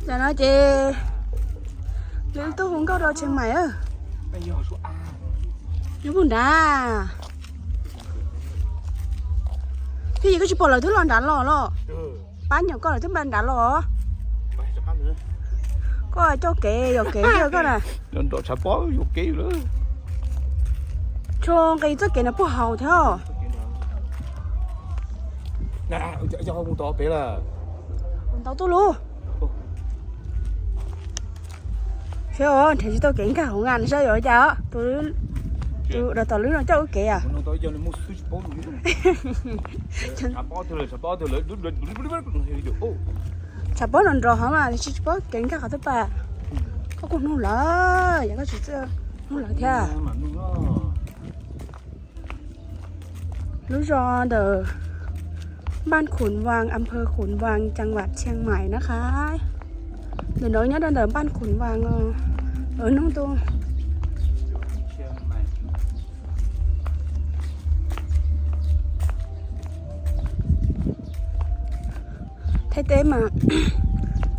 Tam no ces nws twb hu nkauj rau Chiang Mai. Nyob puag nrad. Phij Yim, koj tsis pom lawv twb los nrad los los? Pab nyuam koj lawv twb npaj nrad los. Koj coj kev yuam kev koj na. Nrov tshav pob yuam kev lawm. Tshuav nqis txoj kev no puag hauv thiab. Ntau tuj lub. Seb nrhiav tsis tau kev nkag hauv nkas saib yuav cas. Tus, tus dav tom lub no coj ua kev. Tshav pob nrov nrov hov mas tsis paub kev nkag qhov twg pas. Koj kuj hnub lawm, yog koj tsis txawj hnub lawm thiab. Lub zos ntawm Npaj Khun Vas, am phaw Khun Vas, cag vam Tshiang Maim na qha. Ntawm no nyob rau ntawm Npaj Khun Vas os. Nug tus Thaib teb mas,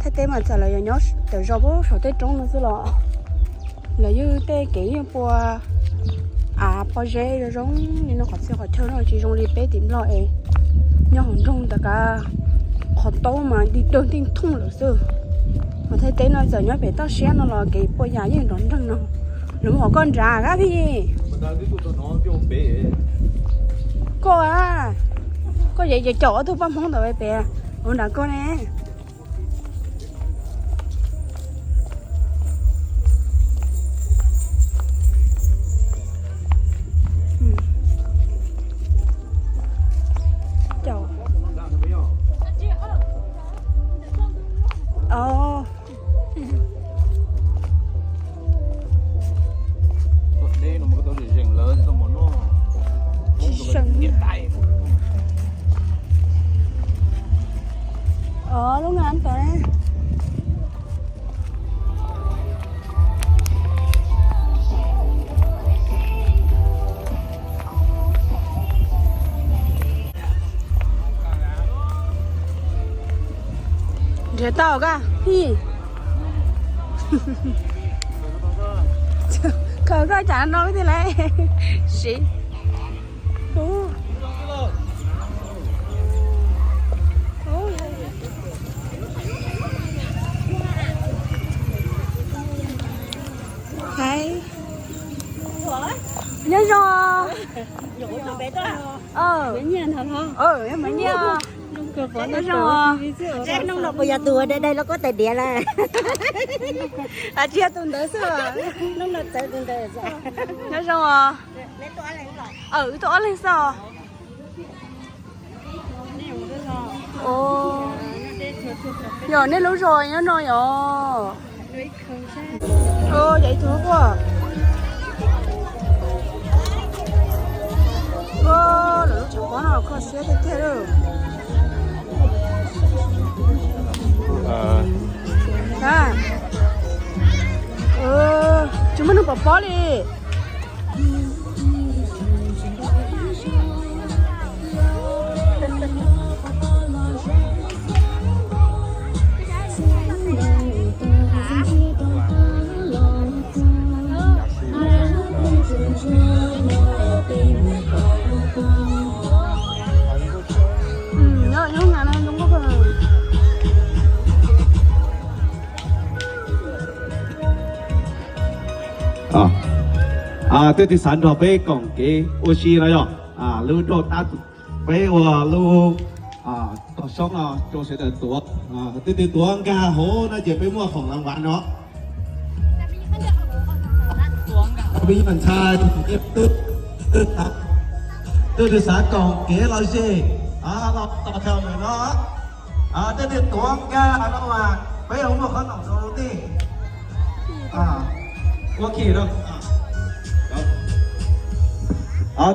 Thaib teb mas txawm lawv yuav nyob cov zos puag saum tej roob no xwb los lawv yeej tej kev yeej pua av pob zeb zoo zoo li no, qhov txhia qhov chaw no tsis zoo li peb tim Nplog es nyob hauv nroog ntawd kav qhov taub mas dig dawg nteej thooj lawm xwb. Mas Thaib teb no txawm nyob pem toj siab no los kev pua yas yeej nrov nreeg no. Lawv mus hauv koj nrad kab Phij Yim. Koj a, koj yeej caum ob tug poj Hmoob ntawd pem ua nrad koj ne. Tsis seev. Lub ngas tod. Nrhiav tau kab Phij Yim. Khaws koj tsam no thiaj li siv. Hais. Nyob zoo. Nyob zoo. Nyob zoo. Nub no kuv yog tus ua dai dai los koj tais diav lawm. Tsis yog tus ntawd xwb. Nub no txawv tus ntawd. Nyob zoo os. Wb tuaj ob leeg xwb os. Yog nej lub zos nyob no yog. Yog ib tug quaj. Lawv lub tshav pob no kho siab tiag tiag lawm. Tsis muaj neeg pom pob li. Tej tug xav nrog peb koom kev ua si no yog lub nrog tab peb ua lub tog soob no rau sawv daws tuav. Tej tug tuav nkag hauv no ces peb muaj khoom las vas no. Peb ntshai, tej tug xav koom kev los ze, los tos thaum ntawm no. Tej tug tuav nkag no mas peb yuav muaj qhob noom rau lub tij. Ua ke no.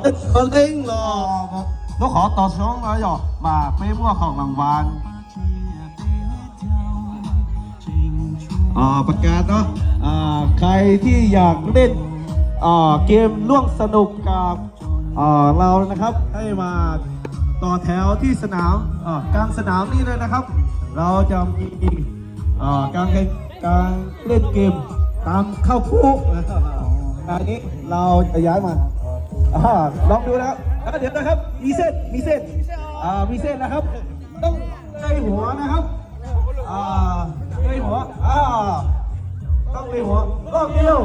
Tej tug leej los muab qhov tog soob no yog mas peb muaj khoom las vas.ประกาศเนาะ ใครที่อยากเล่นเกมร่วมสนุกกับเรานะครับ ให้มาต่อแถวที่สนามกลางสนามนี่เลยนะครับ เราจะมี Ờ, các cái, các lên kìm tám khao phú. Cái nàyเราจะย้ายมา อ่า ลองดูนะครับ อ่า เดี๋ยวนะครับ มีเส้น มีเส้น อ่า มีเส้นนะครับ ต้องเกยหัวนะครับ อ่า เกยหัว อ่า ต้องเกยหัว รอบเดียว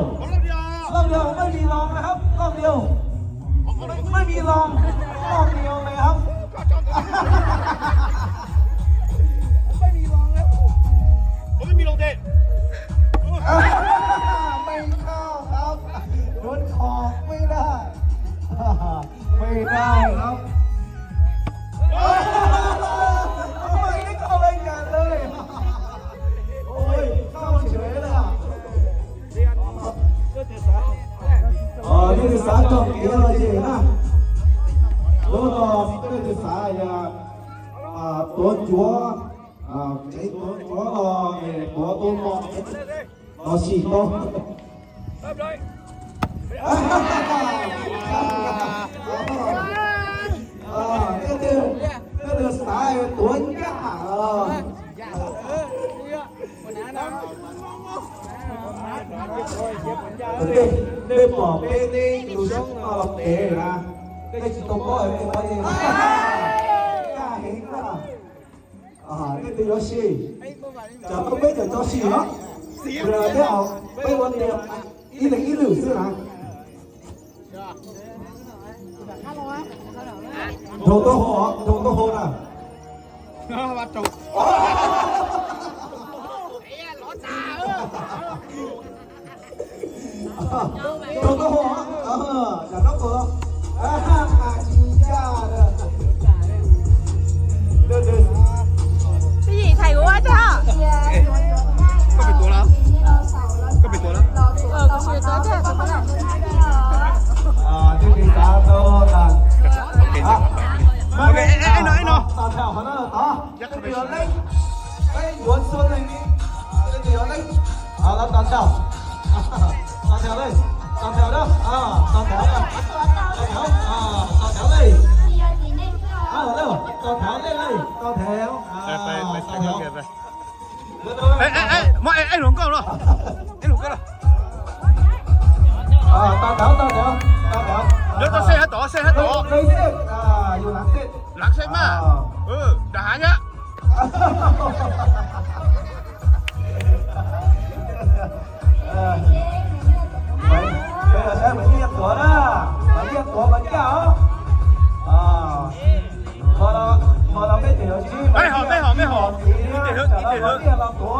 รอบเดียว ไม่มีรองนะครับ รอบเดียว ไม่มีรอง รอบเดียวเลยครับ ไม่มีรองครับ ผมไม่มีรองเตะ ไม่เข้าครับ โดนขอบไม่ได้ ไม่ได้ครับ ไม่ได้เข้ารายการเลย โอ้ย เข้าเฉยเลยอะ Ờ, leej twg xav cog kev los ces na. Lub no leej twg xav yog, à, tuav cuav, à, tsev tuav cuav los, tuav tuav mos los sim tau. Ờ, leej twg, leej twg xav tuav ncaj, ờ. Ua ntej, nej pom peb teb tus soob no los pem na, nej tsis tau paub nej pom, ncaj heev na. Leej twg yuav si, tsam no peb cov tso si os, peb ua tias ib leeg ib lwm xwb na. Nraug taub hau, nraug taub hau na. Nraug taub hau, nraug taub hau. Cái gì thầy của quá chứ hả? Có bị tuột lắm. Có bị tuột lắm. Ờ, có bị tuột chứ, không có lắm. Ờ, chương trình đã tô tàn. Ok, ok. Ê, ê, ê, no, ê, no. Tàn thảo hả, nó là to. Cái gì ở đây? Cái gì ở đây? Xuân này đi. Cái gì ở đây? Ờ, nó tàn thảo. Tàn thảo đây. Tàn thảo đó. Ờ, tàn thảo đây. Tàn thảo. Ờ, tàn thảo đây. Ờ, ở đâu? Tàn thảo đây này. Tàn thảo. Ờ, tàn thảo. Ê, ê, ê, moj, ê, ê, luag nkauj los. Ê, luag nkauj los. Tau, tau, tau, tau. Nhớ tao xe hái tỏ, xe hái tỏ. Lấy, lấy xe. À, dù lắng xe. Lắng xe mà. Ờ. Ừ, đã hái nhá. Ờ. Mày, bây giờ xe mày đi nhập của đó. Mày đi nhập của mày đi hả? Ờ. Ê, hom, ê, hom, ê, hom. Ib teg hwb, ib teg hwb.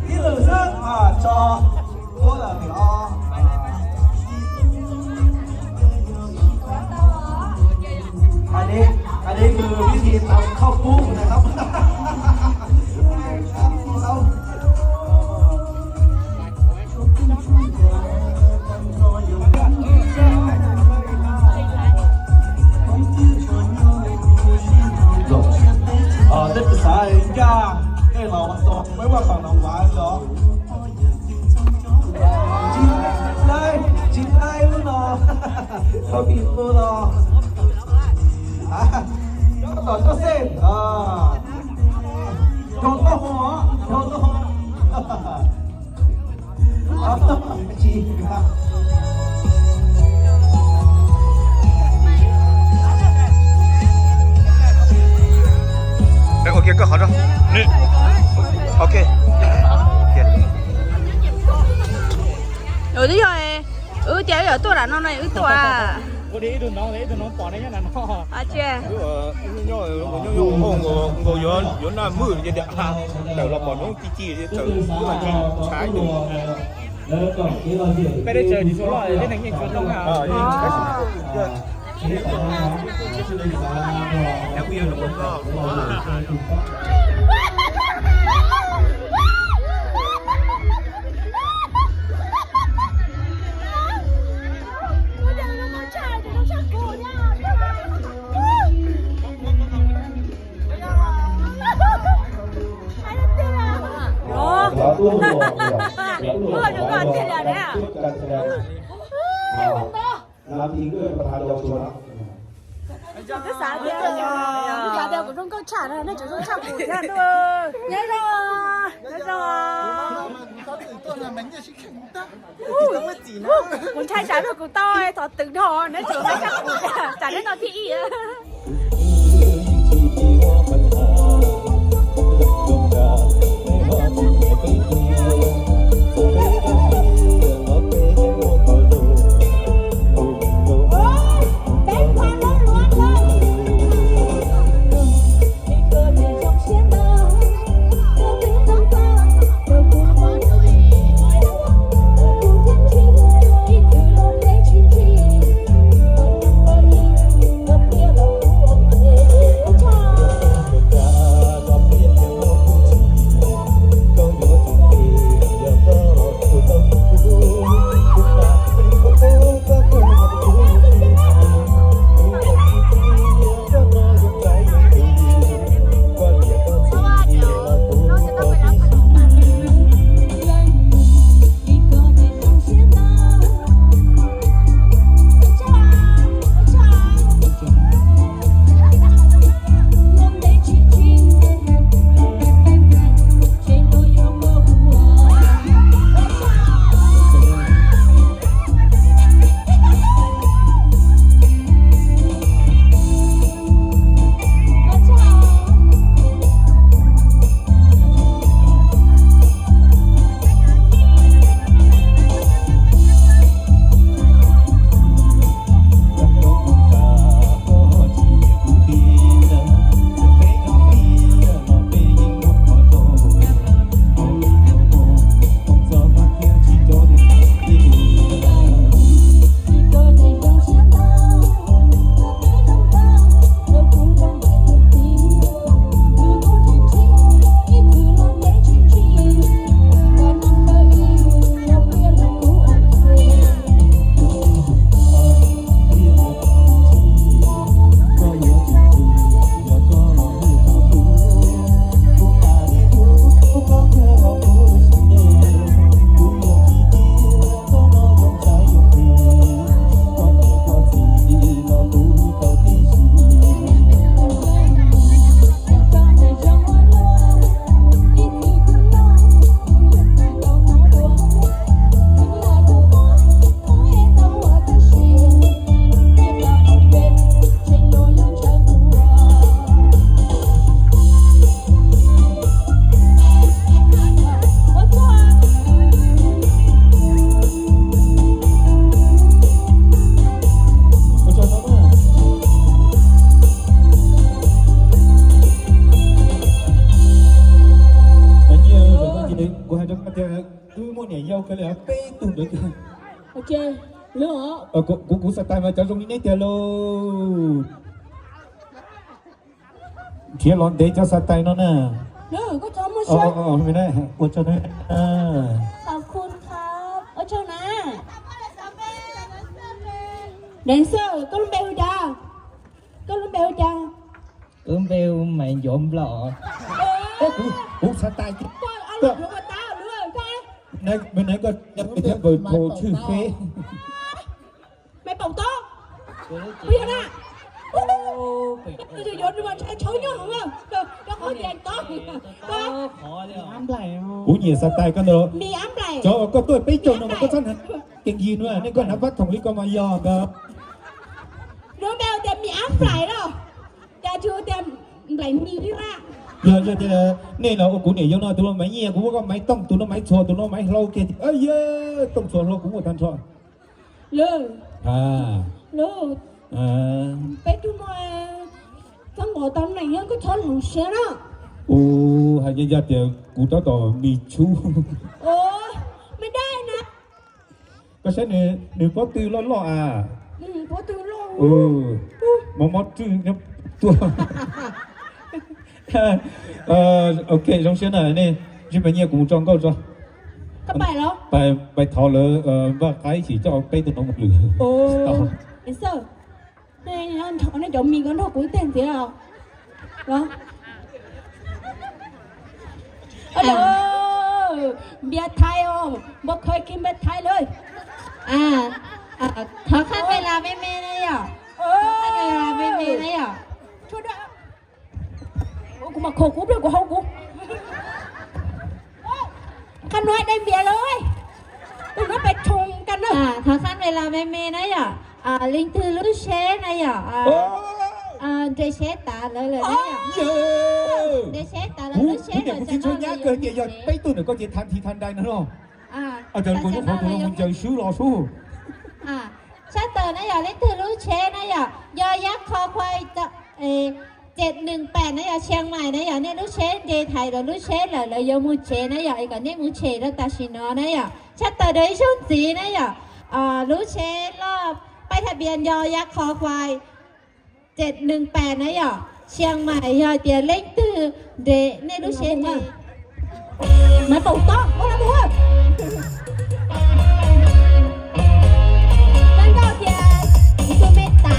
Ib lwm xwb, tso. Anh ấy, anh ấy vừa biết gì tao khóc bú này lắm. Rồi. Ờ, teb xav ncaj, teb los tos, mới qua phòng đồng vải rồi. Tsis dai, tsis dai lub no. Tau kis tua los. Coj tom coj xej. Nrog toj hau, nrog toj hau. Tsis. Ê, ua kiag koj qhov rau. Ok. Ua twb yog, wb tias wb yuav tuaj nram no no wb tuaj. Nkaus yuav naj mwj ces tias tawm los pom noob ci ci tawm ub mas tshaib. Peb teb chaws tsis tshua loj, tib neeg yeej tshua tooj na. Ua zoo nkauj tiag tiag na. Twb xav tias kuv xav tias kuv zoo nkauj tshaj na, nej tseem zoo tshaj kuv thiab. Nyob zoo, nyob zoo. Kuv ntshai tsam rau kuv tau thov twv dhau, neb tseem ntshai tsam kuv, tsam neb tau thib ib. Kuv hais rau koj tias wb muaj niam yau kiag li peb tug ntawd. Kuv, kuv xav tais mas cov zoo li neb tiag lauj. Nrhiav los ntev cov xav tais no na. Ua tsaug na. Ua tsaug na. Dancer, koj lub npe hu cas? Koj lub npe hu cas? Kuv npe hu Maiv Ncov Nplaum. Kuv xav tais. Nws nws koj thiab npawg Thau Tshwj Feb. Maiv Paum Tob. Puas yog na? Yuav ntshai tshauv nyob hauv, rau qhov tias tob. Kuv nyiam xav tais koj ntawd. Cov uas koj tuaj peb caug no mas koj txhob hnav kev yig no, nej koj hnav pab thoom li ko mas yog ntawd. Nws npe tias Mim Ab Nplaim los, cas tsis tias Nplaim Mim li na. Yog, yog tias nej los ua kuv niam yau no, tus no Maiv Nyiaj, kuv muab koj Maiv Tooj, tus no Maiv Txhua, tus no Maiv Hlau kiag, Tooj Txhua Hlau kuv muaj tag nrho. Lwm, peb tug no txhob nqos tau neeg, koj txhob hloov siab na. Ua, hais nyaj nyaj tias kuv tab tom mis tshub. Me dab na. Koj saib nws pob tw loj loj a. Mob mob rwj nyob tuaj. Ok, zoo siab na nej. Ntsib Maiv Nyiaj kuv mus tso nkauj tso. Pais thov lawv npaj qaib sim coj peb tug no mus lwm. Nej cov mis ko nrog kuv ib teg ntxiv os. Npias Thaib os, npau khawv kiag npias Thaib lawm. Thov qhab me las me me na yom. Qhab me las me me na yom. Kuv mam khom kuv pliag kuv haus kuv. Qab no dai npias lawm. Tus no pes tshoov ka na. Thov qhab me las me me na yom. Leej twg lub tsheb na yom. Nres tsheb tav lawv lawm na yom. Nres tsheb tav lawv lub tsheb lawm. Kuv niam kuv txiv tshaib nyab kawg ces yog peb tug ntawm koj ces thav nthi thav nrai no no. Cas kuv lub qhov tus no mus ncaws swb los sub. Tshaj tawm na yom, leej twg lub tsheb na yom, yog yab qho khuai ces nees pam na yom, Tshias Mais na yom, nej lub tsheb nres thaiv lawv lub tsheb lawm lawv yuav mus tsev na yom, es kom nej mus tshem rau tam sim no na yom. Tshaj tawm rau ib zaug ntxiv na yom, lub tsheb loj paib tha pias yog yab qho khuai ces nees pam na yom, Tshias Mais yog tias leej twg nres nej lub tsheb nres. Maiv Paum Tob, ua la mus. Koj nkauj tias tus me tav.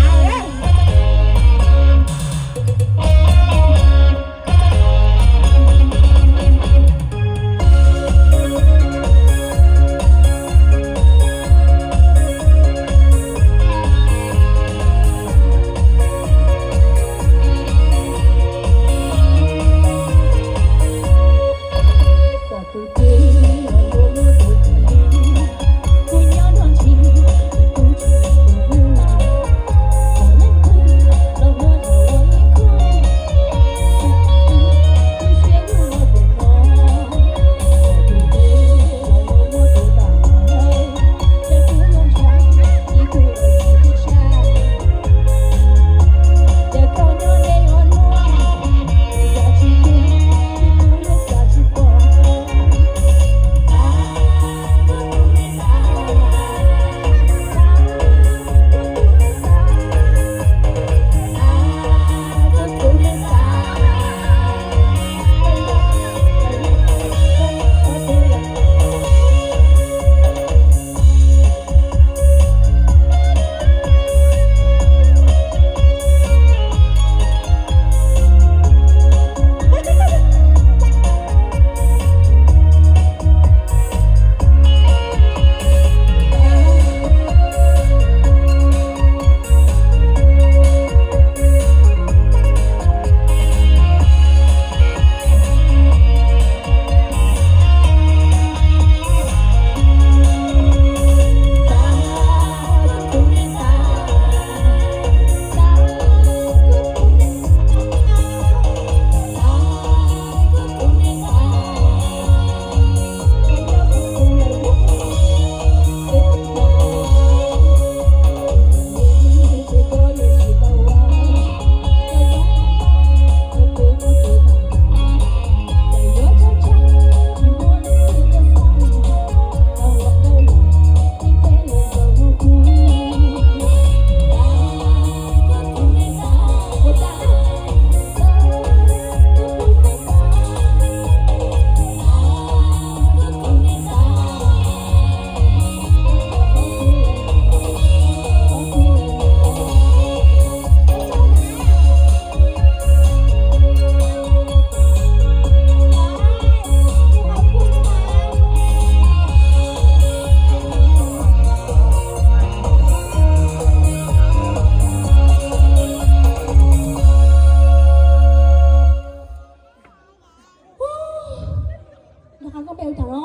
Nqa koj npe hu cas no?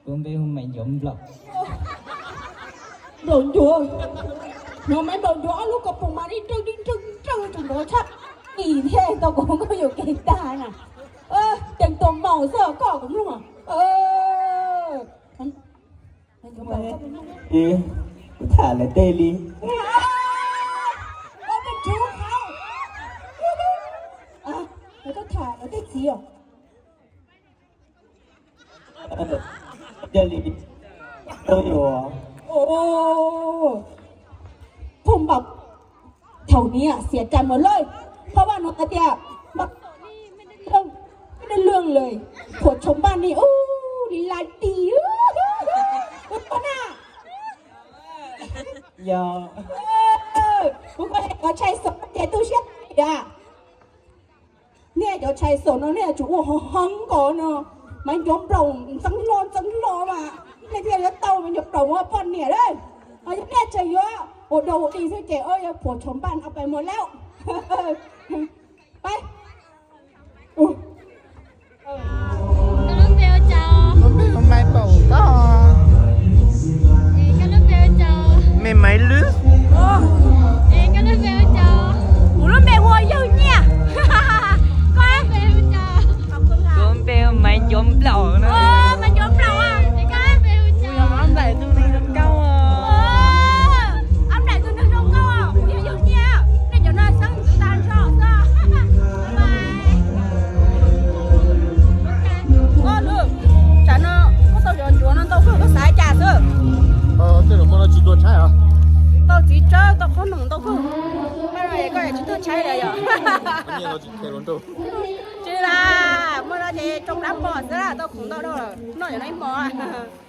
Kuv npe hu Maiv Ncuav Nplaum. Nplaum Ncuav. No Maiv Nplaum Ncuav ob lub ko pum mas ib nrawg ib nrawg ib nrawg tseem nrov tshaj ib thiab tau kuv nkauj yuam kev tag na. Ceev tua maum xwb koj kuv mloog. Kuv tham lawv tej li. Koj tham lawv tej txiv os. Ua li, tau yuav. Phoo Npaum, thaum niam xiav rais mus lawm, phab vaj no hais tias, Npaum, nej lwj lawm, khuam tshoov npaj ni ub li laj tis. Ub, na, yog, kuv koj cov tshais xaum ces tu siab tias, nej cov tshais xaum no nej yuav tsum ua hov hov nkaus no. Maiv Ncuav Nplaum ntxeev hlo ntxeev hlo mas nej thiaj yuav tau Maiv Ncuav Nplaum ua poj niam lawm. Yog nej tseem yuav ua dog ua dig xwb ces yuav phuam tshuam npaj no pais mus lawm. Pais. Koj lub npe ua cas? Kuv lub npe hu Maiv Ncuav Nplaum. Es koj lub npe ua cas? Me Maiv Lwb. Es koj lub npe ua cas? Kuv lub npe hu ua Yawg Nyiaj. Koj lub npe hu cas? Kuv lub npe hu Maiv Ncuav Nplaum no. Maiv Ncuav Nplaum. Es koj lub npe hu cas? Kuv yog Ob Nplaim tus neeg zoo nkauj. Ob Nplaim tus neeg zoo nkauj, kuv yog Yawg Nyiaj. Nej cov no xeeb ntxwv tag nrho xwb. Tsam no koj tau cov ncuav no ntau kawg koj xav cas xwb? Tej zaum muaj no tsis tuag tshaib os. Tau txiv tsawb tau qhob noom ntau kawg. Muaj no es koj tsis tuag tshaib lawm yom? Tsis las, muaj no ces tsoo plab pom xwb, tau khoom ntau dhau lawm, noj cov no ib hmos.